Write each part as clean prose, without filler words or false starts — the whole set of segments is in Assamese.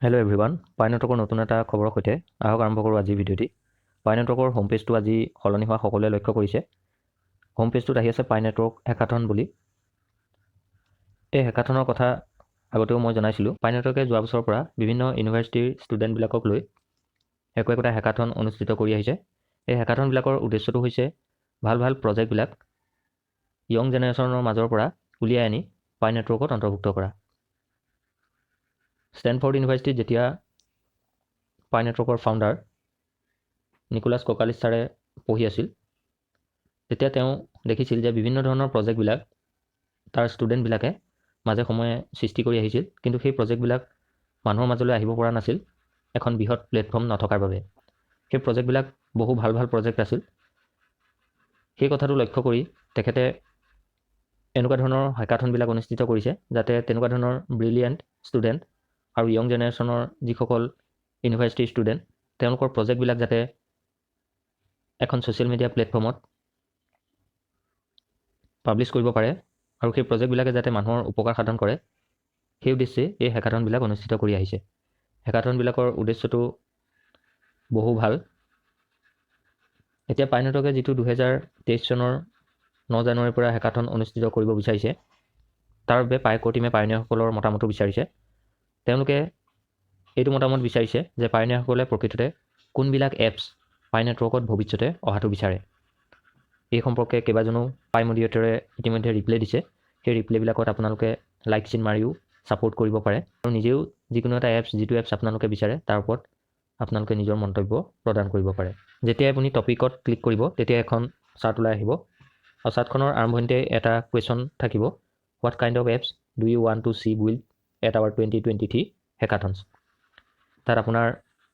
হেল্ল' এভৰিৱান, পাই নেটৱৰ্কৰ নতুন এটা খবৰৰ সৈতে আহক আৰম্ভ কৰোঁ আজিৰ ভিডিঅ'টি। পাই নেটৱৰ্কৰ হোম পেজটো আজি সলনি হোৱা সকলোৱে লক্ষ্য কৰিছে। হোম পেজটোত আহি আছে পাই নেটৱৰ্ক হেকাথন বুলি। এই হেকাথনৰ কথা আগতেও মই জনাইছিলোঁ। পাই নেটৱৰ্কে যোৱা বছৰৰ পৰা বিভিন্ন ইউনিভাৰ্চিটিৰ ষ্টুডেণ্টবিলাকক লৈ একো একোটা হেকাথন অনুষ্ঠিত কৰি আহিছে। এই হেকাথনবিলাকৰ উদ্দেশ্যটো হৈছে ভাল ভাল প্ৰজেক্টবিলাক য়ং জেনেৰেশ্যনৰ মাজৰ পৰা উলিয়াই আনি পাই নেটৱৰ্কত অন্তৰ্ভুক্ত কৰা। ষ্টেনফৰ্ড ইউনিভাৰ্চিটিত যেতিয়া পাই নেটৱৰ্কৰ ফাউণ্ডাৰ নিকোলাছ ককালিছ ছাৰে পঢ়ি আছিল, তেতিয়া তেওঁ দেখিছিল যে বিভিন্ন ধৰণৰ প্ৰজেক্টবিলাক তাৰ ষ্টুডেণ্টবিলাকে মাজে সময়ে সৃষ্টি কৰি আহিছিল, কিন্তু সেই প্ৰজেক্টবিলাক মানুহৰ মাজলৈ আহিব পৰা নাছিল এখন বৃহৎ প্লেটফৰ্ম নথকাৰ বাবে। সেই প্ৰজেক্টবিলাক বহু ভাল ভাল প্ৰজেক্ট আছিল। সেই কথাটো লক্ষ্য কৰি তেখেতে এনেকুৱা ধৰণৰ হেকাথনবিলাক অনুষ্ঠিত কৰিছে, যাতে তেনেকুৱা ধৰণৰ ব্ৰিলিয়েণ্ট ষ্টুডেণ্ট আৰু য়ং জেনেৰেশ্যনৰ যিসকল ইউনিভাৰ্চিটিৰ ষ্টুডেণ্ট, তেওঁলোকৰ প্ৰজেক্টবিলাক যাতে এখন ছ'চিয়েল মিডিয়া প্লেটফৰ্মত পাব্লিছ কৰিব পাৰে আৰু সেই প্ৰজেক্টবিলাকে যাতে মানুহৰ উপকাৰ সাধন কৰে, সেই উদ্দেশ্যে এই হেকাথনবিলাক অনুষ্ঠিত কৰি আহিছে। হেকাথনবিলাকৰ উদ্দেশ্যটো বহু ভাল। এতিয়া পাই নেটৱৰ্কে যিটো 2023 চনৰ 9 জানুৱাৰীৰ পৰা হেকাথন অনুষ্ঠিত কৰিব বিচাৰিছে, তাৰ বাবে পাই ক'ৰ টীমে পায়নিয়াৰসকলৰ মতামতো বিচাৰিছে। তেওঁলোকে এইটো মতামত বিচাৰিছে যে পায়নিয়াৰসকলে প্ৰকৃততে কোনবিলাক এপছ পাই নেটৱৰ্কত ভৱিষ্যতে অহাটো বিচাৰে। এই সম্পৰ্কে কেইবাজনো পাই মডিৰেটৰে ইতিমধ্যে ৰিপ্লাই দিছে। সেই ৰিপ্লাইবিলাকত আপোনালোকে লাইক চিন মাৰিও ছাপোৰ্ট কৰিব পাৰে আৰু নিজেও যিকোনো এটা এপছ, যিটো এপছ আপোনালোকে বিচাৰে, তাৰ ওপৰত আপোনালোকে নিজৰ মন্তব্য প্ৰদান কৰিব পাৰে। যেতিয়া আপুনি টপিকত ক্লিক কৰিব, তেতিয়া এখন চাৰ্ট ওলাই আহিব আৰু চাৰ্টখনৰ আৰম্ভণিতে এটা কুৱেশ্যন থাকিব, "What kind of apps do you want to see built at our 2023 hackathons?" তাত আপোনাৰ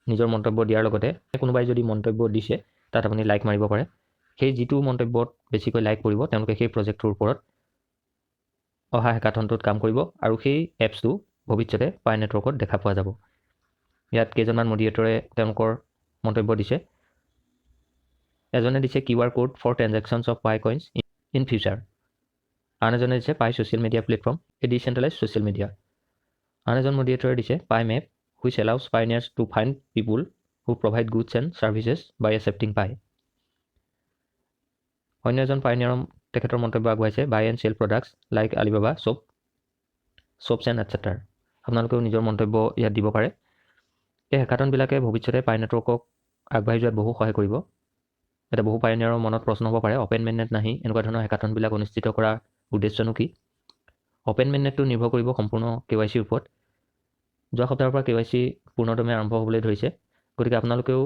নিজৰ মন্তব্য দিয়াৰ লগতে কোনোবাই যদি মন্তব্য দিছে, তাত আপুনি লাইক মাৰিব পাৰে। সেই যিটো মন্তব্যত বেছিকৈ লাইক পৰিব, তেওঁলোকে সেই প্ৰজেক্টটোৰ ওপৰত অহা হেকাথনটোত কাম কৰিব আৰু সেই এপছটো ভৱিষ্যতে পাই নেটৱৰ্কত দেখা পোৱা যাব। ইয়াত কেইজনমান মডিৰেটৰে তেওঁলোকৰ মন্তব্য দিছে। এজনে দিছে QR code for transactions of Pi coins in future। আন এজনে দিছে Pi social media platform, a decentralize social media। আন এজন মডিৰেটৰে দিছে Pi map, which allows pioneers to find people who provide goods and services by accepting Pi। অন্য এজন পাইনিয়াৰৰ তেখেতৰ মন্তব্য আগবঢ়াইছে buy and sell products like Alibaba shops and etcetera। আপোনালোকেও নিজৰ মন্তব্য ইয়াত দিব পাৰে। এই হেকাথনবিলাকে ভৱিষ্যতে পাই নেটৱৰ্কক আগবাঢ়ি যোৱাত বহু সহায় কৰিব। এতিয়া বহু পাইনিয়াৰৰ মনত প্ৰশ্ন হ'ব পাৰে, অ'পেন মেইননেট নাহি এনেকুৱা ধৰণৰ হেকাথনবিলাক অনুষ্ঠিত কৰাৰ উদ্দেশ্যনো কি? অ'পেন মেইননেটটো নিৰ্ভৰ কৰিব সম্পূৰ্ণ কেৱাইচিৰ ওপৰত। যোৱা সপ্তাহৰ পৰা কেৱাইচি পূৰ্ণদমে আৰম্ভ হ'বলৈ ধৰিছে। গতিকে আপোনালোকেও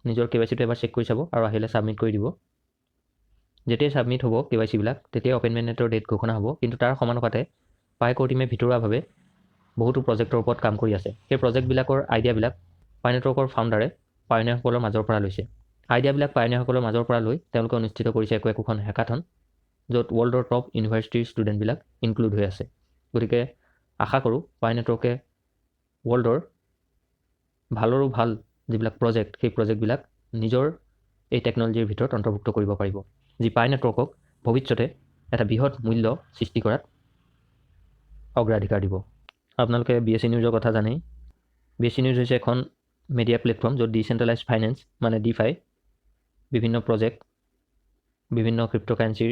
নিজৰ কেৱাইচিটো এবাৰ চেক কৰি চাব আৰু আহিলে ছাবমিট কৰি দিব। যেতিয়াই ছাবমিট হ'ব কেৱাইচিবিলাক, তেতিয়াই অ'পেন মেইননেটৰ ডেট ঘোষণা হ'ব। কিন্তু তাৰ সমানুপাতে পাই ক'ৰ টীমে ভিতৰুৱাভাৱে বহুতো প্ৰজেক্টৰ ওপৰত কাম কৰি আছে। সেই প্ৰজেক্টবিলাকৰ আইডিয়াবিলাক পাই নেটৱৰ্কৰ ফাউণ্ডাৰে পায়নিয়াৰসকলৰ মাজৰ পৰা লৈছে। আইডিয়াবিলাক পায়নিয়াৰসকলৰ মাজৰ পৰা লৈ তেওঁলোকে অনুষ্ঠিত কৰিছে একো একোখন হেকাথন, য'ত ৱৰ্ল্ডৰ টপ ইউনিভাৰ্চিটিৰ ষ্টুডেণ্টবিলাক ইনক্লুড হৈ আছে। গতিকে আশা কৰোঁ পাই নেটৱৰ্কে ৱৰ্ল্ডৰ ভালৰো ভাল যিবিলাক প্ৰজেক্ট, সেই প্ৰজেক্টবিলাক নিজৰ এই টেকন'লজিৰ ভিতৰত অন্তৰ্ভুক্ত কৰিব পাৰিব, যি পাই নেটৱৰ্কক ভৱিষ্যতে এটা বৃহৎ মূল্য সৃষ্টি কৰাত অগ্ৰাধিকাৰ দিব। আপোনালোকে বিএছই নিউজৰ কথা জানেই। বিএছই নিউজ হৈছে এখন মিডিয়া প্লেটফৰ্ম, য'ত ডিচেণ্ট্ৰেলাইজ ফাইনেন্স মানে ডিফাই, বিভিন্ন প্ৰজেক্ট, বিভিন্ন ক্ৰিপ্ট'কাৰেঞ্চিৰ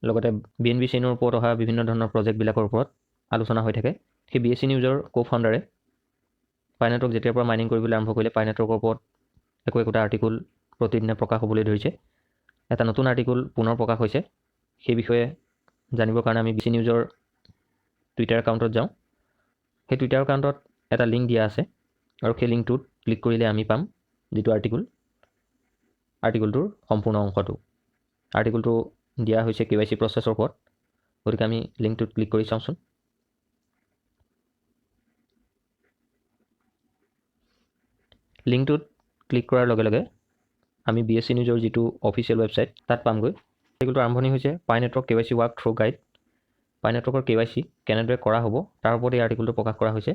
লগতে বিএনবি চেইনৰ ওপৰত অহা বিভিন্ন ধৰণৰ প্ৰজেক্টবিলাকৰ ওপৰত আলোচনা হৈ থাকে। সেই বিএছই নিউজৰ কো ফাউণ্ডাৰে পাই নেটৱৰ্ক যেতিয়াৰ পৰা মাইনিং কৰিবলৈ আৰম্ভ কৰিলে, পাই নেটৱৰ্কৰ ওপৰত একো একোটা আৰ্টিকল প্ৰতিদিনে প্ৰকাশ হ'বলৈ ধৰিছে। এটা নতুন আৰ্টিকল পুনৰ প্ৰকাশ হৈছে। সেই বিষয়ে জানিবৰ কাৰণে আমি বিএছই নিউজৰ টুইটাৰ একাউণ্টত যাওঁ। সেই টুইটাৰ একাউণ্টত এটা লিংক দিয়া আছে আৰু সেই লিংকটোত ক্লিক কৰিলে আমি পাম যিটো আৰ্টিকল, আৰ্টিকলটোৰ সম্পূৰ্ণ অংশটো। আৰ্টিকলটো দিয়া হৈছে কেৱাইচি প্ৰচেছৰ ওপৰত। গতিকে আমি লিংকটোত ক্লিক কৰি চাওঁচোন। লিংকটোত ক্লিক কৰাৰ লগে লগে আমি বিএছই নিউজৰ যিটো অফিচিয়েল ৱেবছাইট, তাত পামগৈ। আৰ্টিকলটোৰ আৰম্ভণি হৈছে Pi Network KYC walk through guide। পাই নেটৱৰ্কৰ কেৱাইচি কেনেদৰে কৰা হ'ব, তাৰ ওপৰত এই আৰ্টিকলটো প্ৰকাশ কৰা হৈছে।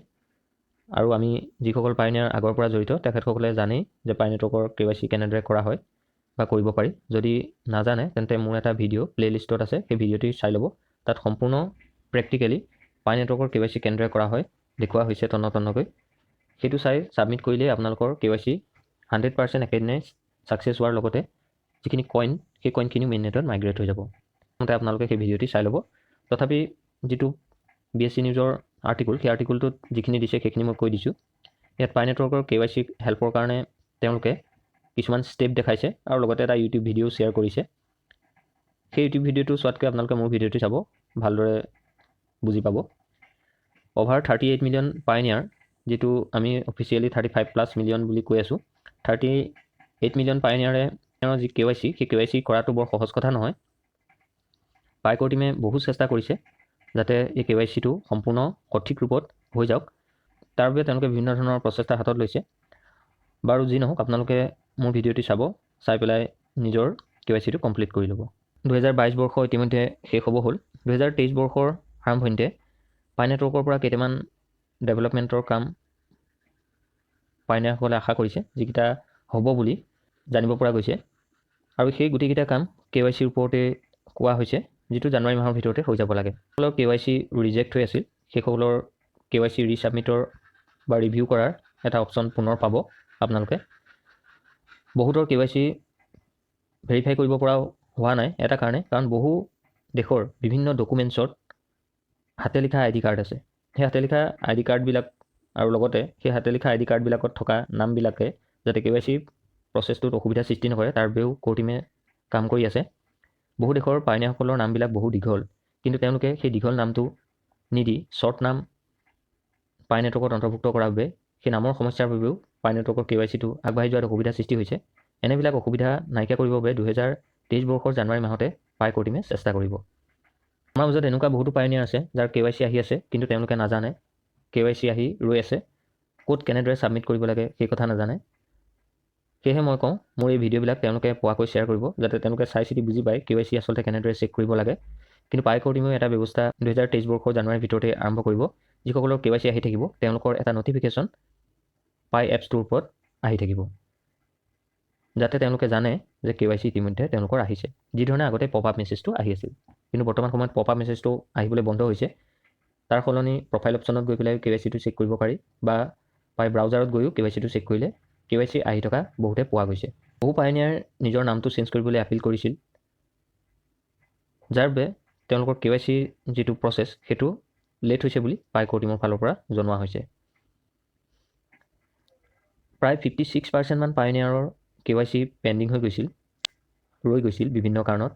আৰু আমি যিসকল পাইনিয়াৰ আগৰ পৰা জড়িত, তেখেতসকলে জানেই যে পাই নেটৱৰ্কৰ কেৱাইচি কেনেদৰে কৰা হয় বা কৰিব পাৰি। যদি নাজানে, তেন্তে মোৰ এটা ভিডিঅ' প্লে'লিষ্টত আছে, সেই ভিডিঅ'টি চাই ল'ব। তাত সম্পূৰ্ণ প্ৰেক্টিকেলি পাই নেটৱৰ্কৰ কেৱাইচি কেনেদৰে কৰা হয় দেখুওৱা হৈছে তন্ন তন্নকৈ। সেইটো চাই ছাবমিট কৰিলেই আপোনালোকৰ কেৱাইচি 100% একেদিনাই ছাকচেছ হোৱাৰ লগতে যিখিনি কইন, সেই কইনখিনিও মেইন নেটত মাইগ্ৰেট হৈ যাব। মতে আপোনালোকে সেই ভিডিঅ'টি চাই ল'ব। তথাপি যিটো বিএছচি নিউজৰ আৰ্টিকুল, সেই আৰ্টিকুলটোত যিখিনি দিছে, সেইখিনি মই কৈ দিছোঁ। ইয়াত পাই নেটৱৰ্কৰ কেৱাইচি হেল্পৰ কাৰণে তেওঁলোকে কিছুমান ষ্টেপ দেখাইছে আৰু লগতে এটা ইউটিউব ভিডিঅ' শ্বেয়াৰ কৰিছে। সেই ইউটিউব ভিডিঅ'টো চোৱাতকৈ আপোনালোকে মোৰ ভিডিঅ'টো চাব, ভালদৰে বুজি পাব। অভাৰ 38 মিলিয়ন পাইনিয়াৰ, যিটো আমি অফিচিয়েলি 35+ মিলিয়ন বুলি কৈ আছোঁ, 38 মিলিয়ন পাইনিয়াৰে যি কেৱাইচি, সেই কেৱাইচি কৰাটো বৰ সহজ কথা নহয়। পাই ক'ৰ টীমে বহু চেষ্টা কৰিছে যাতে এই কেৱাইচিটো সম্পূৰ্ণ সঠিক ৰূপত হৈ যাওক। তাৰ বাবে তেওঁলোকে বিভিন্ন ধৰণৰ প্ৰচেষ্টা হাতত লৈছে। বাৰু যি নহওক, আপোনালোকে মোৰ ভিডিঅ'টি চাব, চাই পেলাই নিজৰ কেৱাইচিটো কমপ্লিট কৰি ল'ব। 2022 বৰ্ষ ইতিমধ্যে শেষ হ'ব হ'ল। 2023 বৰ্ষৰ আৰম্ভণিতে পাই নেটৱৰ্কৰ পৰা কেইটামান ডেভেলপমেণ্টৰ কাম পাইনিয়াৰসকলে আশা কৰিছে, যিকেইটা হ'ব বুলি জানিব পৰা গৈছে আৰু সেই গোটেইকেইটা কাম কেৱাইচিৰ ওপৰতে কোৱা হৈছে, যিটো জানুৱাৰী মাহৰ ভিতৰতে হৈ যাব লাগে। সকলৰ কেৱাইচি ৰিজেক্ট হৈ আছিল, সেইসকলৰ কেৱাইচি ৰিছাবমিটৰ বা ৰিভিউ কৰাৰ এটা অপশ্যন পুনৰ পাব আপোনালোকে। বহুতৰ কেৱাইচি ভেৰিফাই কৰিব পৰাও হোৱা নাই এটা কাৰণে, কাৰণ বহু দেশৰ বিভিন্ন ডকুমেণ্টছত হাতে লিখা আইডি কাৰ্ড আছে। সেই হাতে লিখা আইডি কাৰ্ডবিলাক আৰু লগতে সেই হাতে লিখা আইডি কাৰ্ডবিলাকত থকা নামবিলাকে যাতে কেৱাইচি প্ৰচেছটোত অসুবিধাৰ সৃষ্টি নকৰে, তাৰ বাবেও ক'ৰ টীমে কাম কৰি আছে। বহু দেশৰ পাইনিয়াৰসকলৰ নামবিলাক বহু দীঘল, কিন্তু তেওঁলোকে সেই দীঘল নামটো নিদি শ্বৰ্ট নাম পাই নেটৱৰ্কত অন্তৰ্ভুক্ত কৰাৰ বাবে সেই নামৰ সমস্যাৰ বাবেও পাই নেটৱৰ্কৰ কেৱাইচিটো আগবাঢ়ি যোৱাত অসুবিধাৰ সৃষ্টি হৈছে। এনেবিলাক অসুবিধা নাইকিয়া কৰিবৰ বাবে 2023 বৰ্ষৰ জানুৱাৰী মাহতে পাই ক'ৰ টীমে চেষ্টা কৰিব। আমাৰ মাজত এনেকুৱা বহুতো পাইনিয়াৰ আছে যাৰ কেৱাইচি আহি আছে, কিন্তু তেওঁলোকে নাজানে কেৱাইচি আহি ৰৈ আছে, ক'ত কেনেদৰে ছাবমিট কৰিব লাগে সেই কথা নাজানে। সেয়েহে মই কওঁ, মোৰ এই ভিডিঅ'বিলাক তেওঁলোকে পোৱাকৈ শ্বেয়াৰ কৰিব, যাতে তেওঁলোকে চাই চিতি বুজি পায় কেৱাইচি আচলতে কেনেদৰে চেক কৰিব লাগে। কিন্তু পাই ক'ৰ টীমেও এটা ব্যৱস্থা 2023 বৰ্ষৰ জানুৱাৰীৰ ভিতৰতে আৰম্ভ কৰিব। যিসকলৰ কেৱাইচি আহি থাকিব, তেওঁলোকৰ এটা ন'টিফিকেশ্যন পাই এপছটোৰ ওপৰত আহি থাকিব, যাতে তেওঁলোকে জানে যে কেৱাইচি ইতিমধ্যে তেওঁলোকৰ আহিছে। যিধৰণে আগতে পপ আপ মেছেজটো আহি আছিল, কিন্তু বৰ্তমান সময়ত পপ আপ মেছেজটো আহিবলৈ বন্ধ হৈছে। তাৰ সলনি প্ৰফাইল অপশ্যনত গৈ পেলাই কেৱাইচিটো চেক কৰিব পাৰি বা পাই ব্ৰাউজাৰত গৈও কেৱাইচিটো চেক কৰিলে কেৱাইচি আহি থকা বহুতে পোৱা গৈছে। বহু পায়নিয়াৰ নিজৰ নামটো চেঞ্জ কৰিবলৈ আপিল কৰিছিল, যাৰ বাবে তেওঁলোকৰ কেৱাইচিৰ যিটো প্ৰচেছ, সেইটো লেট হৈছে বুলি পাই ক'ৰ টীমৰ ফালৰ পৰা জনোৱা হৈছে। প্ৰায় 56%মান পায়নিয়াৰৰ কেৱাইচি পেণ্ডিং হৈ গৈছিল, ৰৈ গৈছিল বিভিন্ন কাৰণত।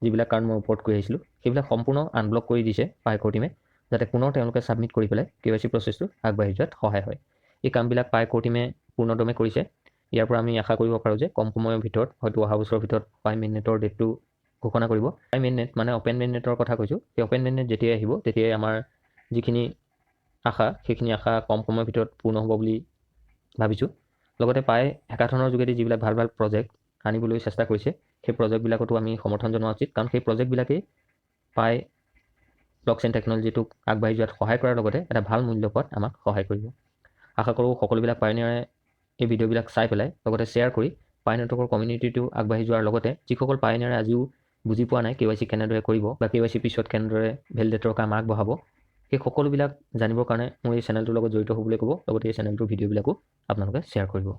যিবিলাক কাৰণ মই ওপৰত কৈ আহিছিলোঁ, সেইবিলাক সম্পূৰ্ণ আনব্লক কৰি দিছে পাই ক'ৰ টীমে, যাতে পুনৰ তেওঁলোকে ছাবমিট কৰি পেলাই কেৱাইচি প্ৰচেছটো আগবাঢ়ি যোৱাত সহায় হয়। এই কামবিলাক পাই ক'ৰ টীমে পূৰ্ণদমে কৰিছে। ইয়াৰ পৰা আমি আশা কৰিব পাৰোঁ যে কম সময়ৰ ভিতৰত, হয়তো অহা বছৰৰ ভিতৰত পাই মেইন নেটৰ ডেটটো ঘোষণা কৰিব। পাই মেইন নেট মানে অ'পেন মেইন নেটৰ কথা কৈছোঁ। সেই অ'পেন মেইন নেট যেতিয়াই আহিব, তেতিয়াই আমাৰ যিখিনি আশা, সেইখিনি আশা কম সময়ৰ ভিতৰত পূৰ্ণ হ'ব বুলি ভাবিছোঁ। লগতে পাই হেকাথনৰ যোগেদি যিবিলাক ভাল ভাল প্ৰজেক্ট আনিবলৈ চেষ্টা কৰিছে, সেই প্ৰজেক্টবিলাকতো আমি সমৰ্থন জনোৱা উচিত, কাৰণ সেই প্ৰজেক্টবিলাকেই পাই ব্লকচেইন টেকন'লজিটোক আগবাঢ়ি যোৱাত সহায় কৰাৰ লগতে এটা ভাল মূল্য পোৱাত আমাক সহায় কৰিব। আশা কৰোঁ সকলোবিলাক পায়নিয়াৰে এই ভিডিঅ'বিলাক চাই পেলাই লগতে শ্বেয়াৰ কৰি পাই নেটৱৰ্কৰ কমিউনিটিটো আগবাঢ়ি যোৱাৰ লগতে যিসকল পায়নিয়াৰে আজিও বুজি পোৱা নাই কেৱাইচি কেনেদৰে কৰিব বা কেৱাইচি পিছত কেনেদৰে ভেলিডেটৰ কাম আগবঢ়াব, সেই সকলোবিলাক জানিবৰ কাৰণে মোৰ এই চেনেলটোৰ লগত জড়িত হ'বলৈ ক'ব। লগতে এই চেনেলটোৰ ভিডিঅ'বিলাকো আপোনালোকে শ্বেয়াৰ কৰিব।